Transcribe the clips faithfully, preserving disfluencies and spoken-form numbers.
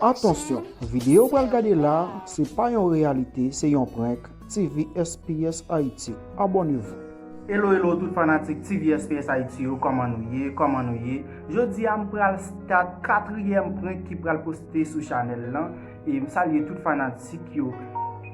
Atansyon, videyo w pral gade la, se pa yon reyalite, se yon prank. T V S P S Haiti, abòne-w. Hello, hello, tout fanatik T V S P S Haiti yo, kòman nou ye, kòman nou ye? Jodi a, m pral start katriyèm prank ki pral poste sou chanèl lan, e m salye tout fanatik yo.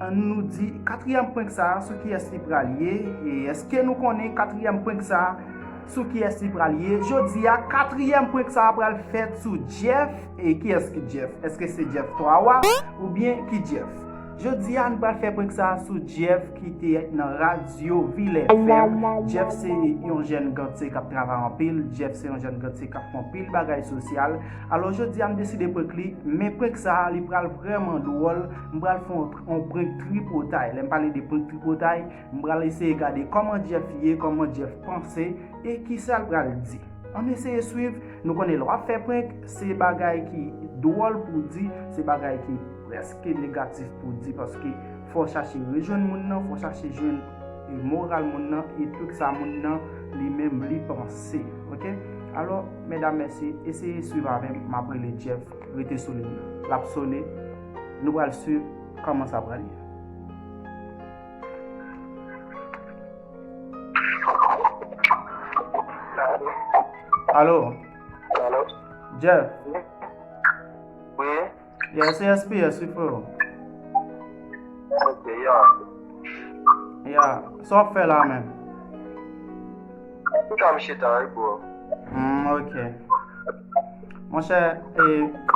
Ann nou di, katriyèm prank sa a, sou kiyès li pral ye, e èske nou konnen katriyèm prank sa a, sou kiyès li pral ye? Jodi a, katriyèm prank sa a pral fèt sou Jeff, e kiyès ki Jeff? Èske se Jeff Twa Wa oubyen ki Jeff? Jodi a, nou pral fè prank sa a sou Jeff ki te nan radyo Vilè F M. Jeff se yon jèn gantye k ap travay anpil. Jeff se yon jèn gantye k ap fè anpil bagay sosyal. Alò, jodi a, m deside prank li, men prank sa a, li pral vrèman dwòl. M pral fè yon, yon prank tripotay. Lè m pale de prank tripotay, m pral eseye gade kòman Jeff ye, kòman Jeff panse, e kisa l pral di. Ann eseye swiv. Nou konnen lè w ap fè prank, se bagay ki dwòl pou w di, se bagay ki prèske negatif pou w di, paske fò w chache rejwenn moun nan, fò w chache jwenn, e, moral moun nan, e tout sa moun nan li menm li panse. Oke? Alò, medam, mesye, eseye swiv avè m, m ap rele Jeff, rete sou liy nan. L ap sone, nou pral swiv kòman sa pral ye. Alo? Alo? Jeff? Wi? Yeah, se S P S, wi, freo. Ok, ya. Ya, sa w ap fè la menm? M ka m chita, wi, bro. Hmm, ok. Monchè, e,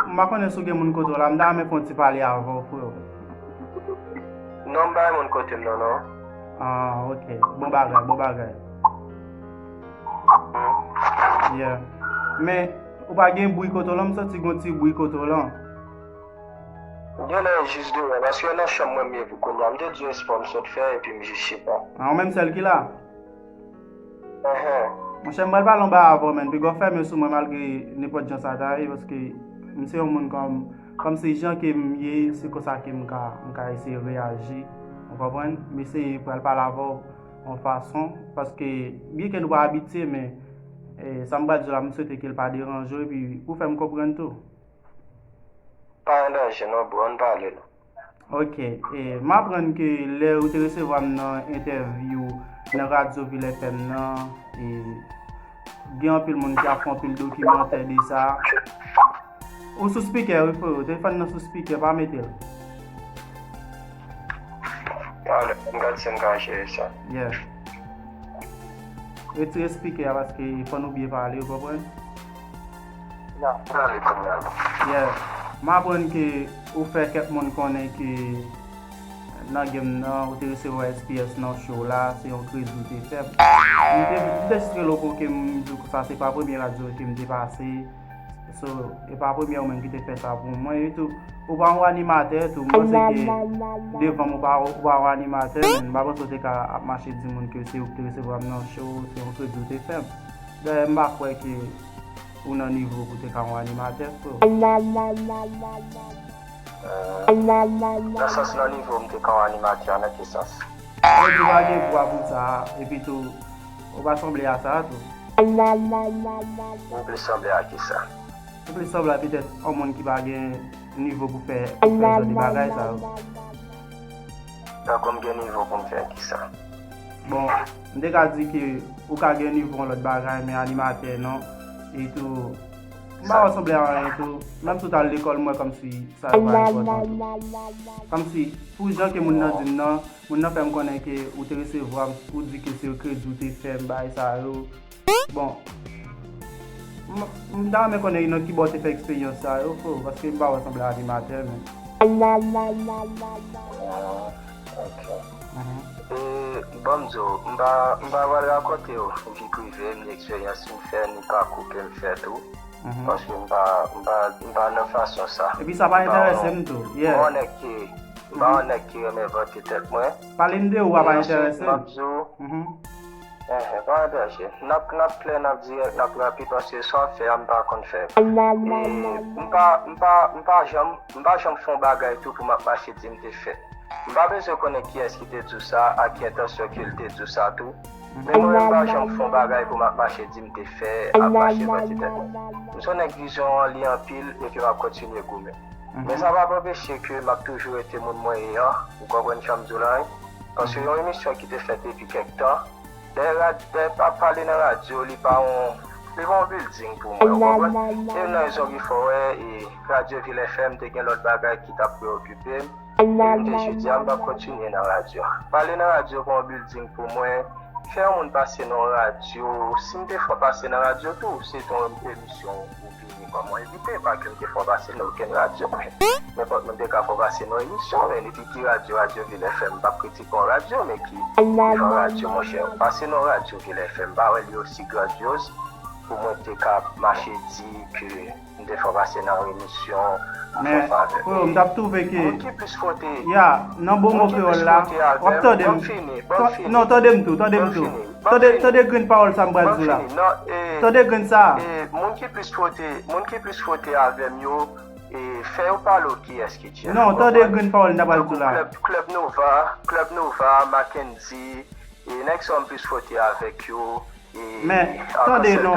m pa konnen si w gen moun kote w la, m ta renmen fè yon ti pale avè w, freo. Non, m pa gen moun kote m nan, non. Ah, ok. Bon bagay, bon bagay. Yeah. Men, ou pa gen bri kote w lan, m santi gen yon ti bri kote w lan. Genlè jis deyò, paske nan chanm mwen m ye pou kounye a. M te di w espò m sot fè, epi m jis chita. Ah, ou menm sèl ki la? Enhen. Monchè, m pral pale anba avè w, menn. Piga w fèmen sou mwen malgre nenpòt jan sa ta ye, paske m se yon moun kòm, kòm se jan ke m ye, se konsa ke m ka, m ka eseye reyaji. Ou konprann? M eseye pral pale avè w yon fason, paske byenke nou pa abitye, men, e, sa m pral di w la, m swete ke l pa deranje w, epi pou fè m konprann tou. Pa gen danje non, bro, ann pale non. Ok, e, m aprann ke lè ou te resevwa m nan entèvyou nan radyo Vil F M nan, e, gen anpil moun ki ap fè anpil dokimantè de sa. Ou sou spikè, wi, freo. Telefòn nan sou spikè, pa mete l. Alò, m gad si m ka jere sa. Yeah. Retire spikè a paske fò nou byen pale, ou konprann? N ap pale kounye a. Yeah. M aprann ke ou fè kèk moun konnen ke nan game nan, ou te resevwa S P S nan show la, se yon kredi ou te fè m. M te, m te jis rele w pou ke m di w sa se pa premye radyo ke m te pase. So, e pa premye ou menm ki te fè sa pou mwen. E tou, ou pa yon animatè tou. M panse ke devan m ou pa, ou pa yon animatè, men m pa panse ou te ka ap mache di moun ke se ou ki te resevwa m nan show, se yon kredi ou te fè m. Dayè, m pa kwè ke ou nan nivo pou te ka yon animatè, freo. Euh, nan sans nan nivo m te ka yon animatè, nan ki sans? Ou di w pa gen vwa pou sa, epi tou, ou pa sanble a sa tou. Ou plis sanble a ki sa? Ou plis sanble a petèt yon moun ki pa gen nivo pou fè, pou fè jan de bagay sa yo. Tankou m gen nivo pou m fè ki sa? Bon, m te ka di ke ou ka gen nivo yon lòt bagay, men animatè non. E tou, m pa wè w sanble a anyen tou. Menm si w t al lekòl, m wè kòmsi sa yo pa enpòtan tou. Kòmsi, pou jan ke moun nan di m nan, moun nan fè m konnen ke ou te resevwa m, ou di ke se kredi ou te fè m, bagay sa yo. Bon, m, m ta renmen konnen nan ki bò w te fè eksperyans sa yo, freo, paske m pa wè w sanble animatè, men. Ah, ok. Mhm. E, bon, m di w, m pa, m pa pral rakonte w vi prive m, ni eksperyans m fè, ni pakou ke m fè tou. Mhm. Paske m pa, m pa, m pa nan fason sa. Epi sa pa enterese m tou, yeah. M pa yon nèg ki, m pa yon nèg ki renmen vante tèt mwen. Pale m de ou a pa enterese m. E answit, m ap di w, mhm. Enhen, pa angaje. N ap, n ap klè, n ap dirèk, n ap rapid, paske sa w ap fè a, m pa konn fè. E m pa, m pa, m pa janm, m pa janm fè yon bagay tou pou m ap mache di m te fè. M pa bezwen konnen kiyès ki te di w sa, ak ki entansyon ke l te di w sa tou. Men mwen menm pa janm fè yon bagay pou m ap mache di m te fè, ap mache vanti tèt mwen. M se yon nèg vizyon an li anpil epi m ap kontinye goumen. Men sa p ap anpeche ke m ap toujou rete moun mwen ye an, ou konprann jan m di w la, wi. Paske yon emisyon ki te fèt depi kèk tan, dèyè rad-, dèyè pa pale nan radyo, li pa yon, li pa yon building pou mwen, ou konprann? E youn nan rezon ki fè w wè, e, Radyo Vil F M te gen lòt bagay ki t ap preyokipe m. Epi m te jodi a, m p ap kontinye nan radyo. Pale nan radyo pa yon building pou mwen. Fè yon moun pase nan yon radyo. Si m te fè w pase nan radyo tou, se te yon emisyon ou vini kòm yon envite, pa ke m te fè w pase nan okenn radyo. Nenpòt moun te ka fè w pase nan yon emisyon, men epi ki radyo, Radyo Vil F M, m p ap kritike yon radyo, men ki jan radyo, monchè? Pase nan Radyo Vil F M, m pa wè li osi grandyoz pou mwen te ka mache di ke m te fè w pase nan yon emisyon, m fè w favè. Men, freo, m t ap twouve ke, moun ki plis fwote, ya, nan bon mo kreyòl la, w ap tande m. Ban m fini, ban m fini. Non, tande m tou, tande m tou. Tande, tande grenn pawòl sa m pral di w la. Tande grenn sa. E, moun ki plis fwote, moun ki plis fwote avè m yo, e, fè yo pale w kiyès ki Jeff. Non, tande grenn pawòl m ta pral di w la. Tankou Club, Club Nova, Club Nova, Mackendy, e, nèg sa yo m plis fwote avèk yo. Men, tande non.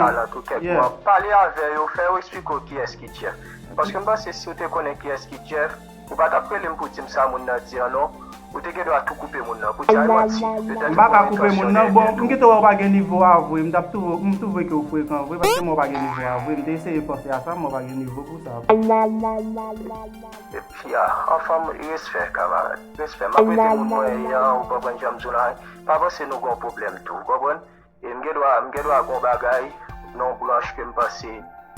Pale avè yo, fè yo eksplike w kiyès ki Jeff. Paske m panse si w te konnen kiyès ki Jeff, ou pa t ap rele m pou di m sa moun nan di an non. Ou te gen dwa tou koupe moun nan, pou di a l manti. M pa ka koupe moun nan. Bon, m gentan wè w pa gen nivo a vre. M t ap twouve, m twouve ke w frekan vre, paske m wè w pa gen nivo a vre. M te eseye panse a sa, m wè w pa gen nivo pou sa vre. Epi a, anfòm, respè, kamarad. Respè. M ap rete moun mwen ye an, ou konprann jan m di w la. Pa panse nou gen yon pwoblèm tou, ou konprann? E m gen dwa, m gen dwa gen yon bagay, non blanch ke m panse,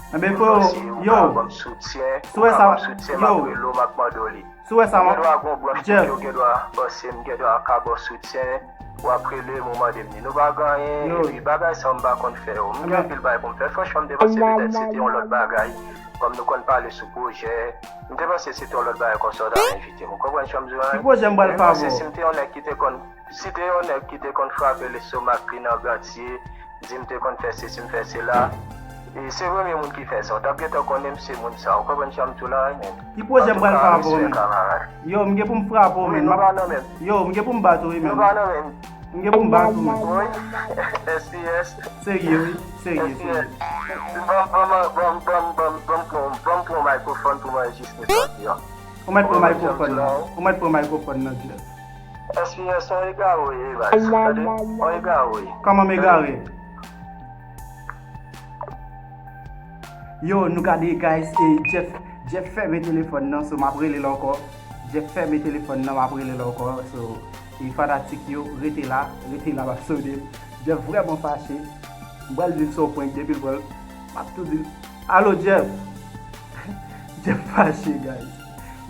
m panse ou ka ban m soutyen, ou ka ban m soutyen, m ap rele w, m ap mande w li. M gen dwa gen yon blanch tou ke w gen dwa panse m gen dwa ka ba w soutyen, w ap rele m, ou mande m li. Nou pa gen anyen, epi bagay sa yo m pa konn fè yo. M gen anpil bagay pou m fè. Franchman, m te panse petèt se te yon lòt bagay. Kòm nou konn pale sou pwojè, m te panse se te yon lòt bagay konsa w ta envite m. Ou konprann jan m di w la? Ki pwojè m pral fè avè w? Si m te yon nèg ki te konn Si te yon nèg ki te konn frape lestomak li nan gantye, di m te konn fè sesi, m fè sela, e se premye moun ki fè sa, w t ap gentan konnen m se moun sa. Ou konprann jan m di w la, wi, men. Ki pwojè m pral fè avè w, men? Yo, m gen pou m frape w, men. Wi, nou pa nan menm. Yo, m gen pou m bat ou, wi, men. Nou pa nan menm. M gen pou m bat ou, men. Wi, S P S. Serye, wi. Serye, serye. Ban m, ban m, ban m, ban m, ban m, ban m pran, ban m pran yon mikrofòn pou m anrejistre sa w di a. Ou mèt pran mikrofòn nan. Ou mèt pran mikrofòn nan, Jeff. S P S, on egare w ye, baz. Tande? On egare w ye. Kòman m egare? Yo, nou gade, guys, e Jeff, Jeff fèmen telefòn nan, so m ap rele l ankò. Jeff fèmen telefòn nan, m ap rele l ankò. So, e fanatik yo, rete la, rete la, m ap sone l. Jeff vrèman fache. M pral di l se yon prank depi l pran l. M ap tou di l, alo, Jeff! Jeff fache, guys.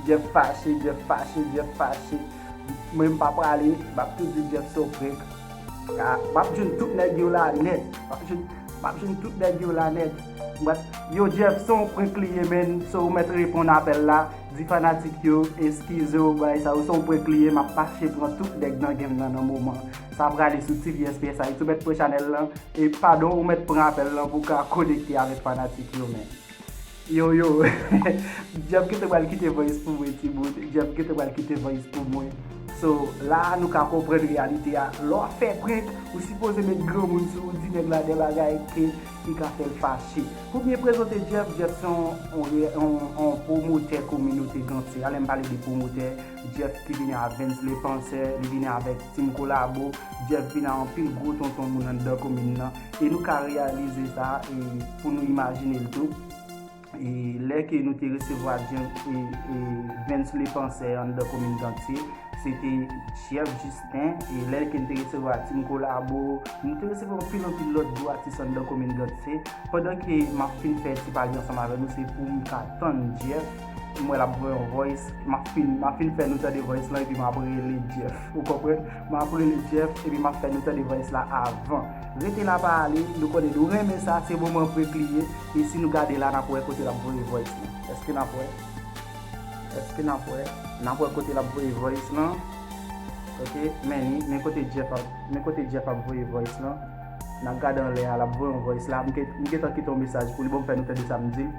Jeff fache, Jeff fache, Jeff fache. Mwen, m pa prale, m ap tou di Jeff se yon prank. A, m ap jwenn tout nèg yo la nèt. M ap jwenn, m ap jwenn tout nèg yo la nèt. M ap, yo, Jeff, se yon prank li ye, men. So, ou mèt reponn apèl la. Di fanatik yo, eskize w, bagay sa yo, se yon prank li ye. M ap mache pran tout nèg nan game nan, nan moman. Sa prale sou T V S P S a, ou mèt pran chanèl lan. E padon, ou mèt pran apèl lan pou w ka konekte avèk fanatik yo, men. Yo, yo. Jeff gentan pral kite voice pou mwen, timoun. Jeff gentan pral kite voice pou mwen. So, la a, nou ka konprann reyalite a. Lè w ap fè prank, ou sipoze met granmoun sou ou, di nèg la de bagay ke ki ka fè l fache. Pou byen prezante Jeff, Jeff se yon, yon, yon, yon pwomotè kominote Gantye. Alè m pale de pwomotè, Jeff ki vini a Vens Le Penseur, li vini avèk Team Kolabo, Jeff vini a anpil gwo tonton moun anndan komin nan. E nou ka reyalize sa, e pou nou imajine l tou. E lè ke nou te resevwa Jeff, e, e Vens Le Penseur anndan komin Gantye, se te Jeff Justin. E lè ke nou te resevwa Team Kolabo, nou te resevwa anpil, anpil lòt gwo atis anndan komin Gantye. Pandan ke m ap fin fè ti pale ansanm avè nou, se pou m ka tann Jeff. M wè l ap voye yon voice. M ap fin, m ap fin fè nou tande voice lan, epi m ap rele Jeff. Ou konprann? M ap rele Jeff, epi m ap fè nou tande voice la avan. Rete la pa ale, nou konnen nou renmen sa, se moman prank li ye. E si nou gade la, n ap wè kote l ap voye voice lan. Èske n ap wè? Èske n ap wè? N ap wè kote l ap voye voice lan. Ok, men li, men kote Jeff ap, men kote Jeff ap voye voice lan. N ap gade anlè a, l ap voye yon voice la. M gen, m gentan kite yon mesaj pou li, bon, m fè nou tande sa m di l.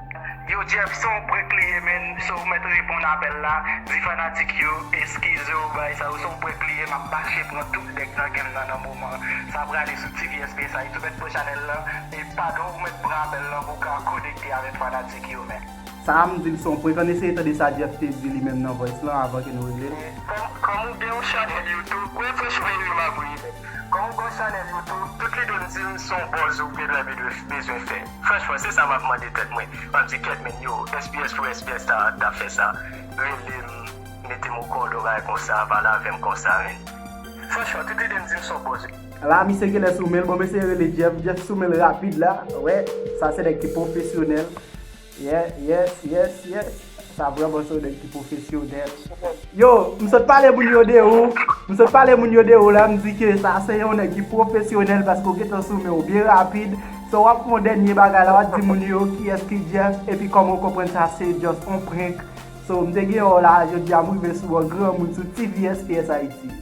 Yo, Jeff, se yon prank li ye, men, so ou mèt Reponn apèl la, di fanatik yo, eskize w, bagay sa yo, se yon prank li ye, m ap mache pran tout nèg nan game nan nan moman. Sa prale sou T V S P S Haiti, ou mèt pran chanèl lan, e padon, ou mèt pran apèl lan pou w ka konekte avèk fanatik yo, men. Sa a m di l se yon prank, ann eseye tande sa Jeff te di li menm nan voice lan avan ke nou rele l. Kòm, kòm ou gen yon chanèl YouTube, wè franchman, wi, m ap ri, men. Kòm ou gen yon chanèl YouTube, tout lide w m di m se yon buzz ou gen dwa bezwen, bezwen fè. Franchman, se sa m ap mande tèt mwen. M ap di, kèt, men yo, S P S pou S P S ta, ta fè sa. Rele m, mete m okondon, bagay konsa, pale avè m konsa, men. Franchman, tout lide m di m se yon buzz. La, misye genlè sou men l. Bon, m eseye rele Jeff. Jeff sou men l rapid la. Wè, sa se nèg ki pwofesyonèl. Yeah, yes, yes, yes. Sa vrèman se yon nèg ki pwofesyonèl. Yo, m sot pale moun yo de ou. M sot pale moun yo de ou la, m di ke sa se yon nèg ki pwofesyonèl paske w gentan sou men w byen rapid. So, w ap fè yon dènye bagay la, w ap di moun yo kiyès ki Jeff, epi kòman w konprann sa se just on prank. So, m te gen w la, jodi a m rive sou w an granmoun sou T V S P S Haiti.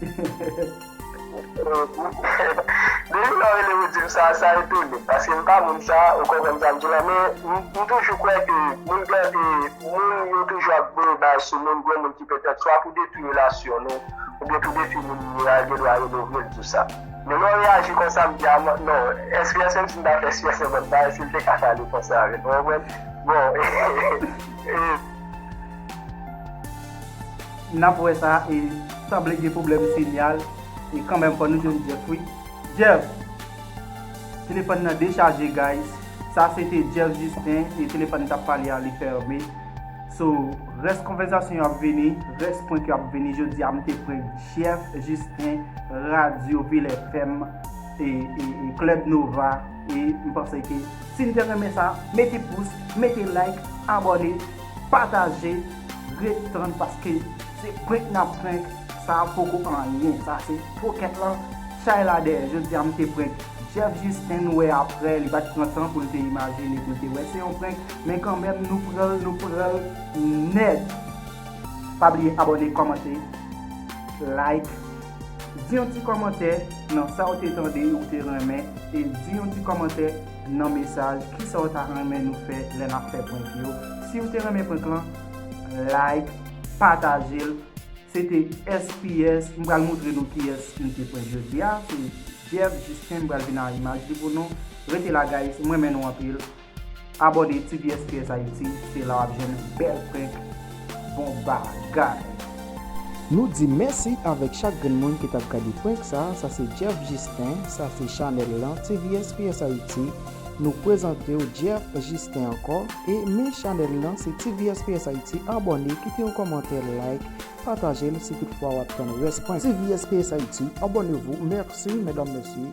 Depi lè w rele pou di m sa, sa etone m, paske m pa moun sa, ou konprann sa m di w la, men m, m toujou kwè ke moun gen, e, moun yo toujou ap voye bal sou moun, gen moun ki petèt swa pou detwi relasyon nou, oubyen pou detwi moun yo a, gen dwa rele w vre l di w sa. Men lè w reyaji konsa, m di, a, non, S P S, menm si m ta fè S P S nenpòt bagay, si l te ka pale konsa avè m, ou konprann? Bon, e, N ap wè sa, e sanble gen pwoblèm sinyal, e kanmenm fò nou jwenn Jeff wi. Jeff, telefòn nan dechaje guys. Sa se te Jeff Justin, e telefòn t ap pale a li fèmen. So, rès konvèsasyon yo ap vini, rès prank yo ap vini. Jodi a m te prank Jeff Justin, Radyo Vil F M, e, e, e Club Nova, e m panse ke si n te renmen sa, mete pous, mete like, abòne, pataje, ret tann paske se prank n ap prank, sa a poko anyen, sa se pokèt lan, chay la dèyè. Jodi a m te prank Jeff Justin, nou wè aprè, li pa t pran tan pou l te imajine, pou l te wè se yon prank, men kanmenm nou pran l, nou pran l nèt. Pa bliye abòne, kòmante, like, di yon ti kòmantè nan sa w te tande ou te renmen, e di yon ti kòmantè nan mesaj kisa w ta renmen nou fè lè n ap fè prank yo. Si w te renmen prank lan, like, pataje l. Se te S P S, m pral montre nou kiyès m te prank jodi a. Se Jeff Justin, m pral vin ak imaj li pou nou. Rete la guys, m renmen nou anpil. Abòne T V S P S Haiti, se la w ap jwenn bèl prank, bon bagay. Nou di mèsi avèk chak grenn moun ki t ap gade prank sa, sa se Jeff Justin, sa se chanèl lan T V S P S Haiti. Nou prezante w Jeff Justin ankò, e men chanèl lan se T V S P S Haiti, abòne, kite yon kòmantè, like, pataje l si toutfwa w ap tann rès prank. T V S P S Haiti, abonnez-vous, merci mesdames, messieurs.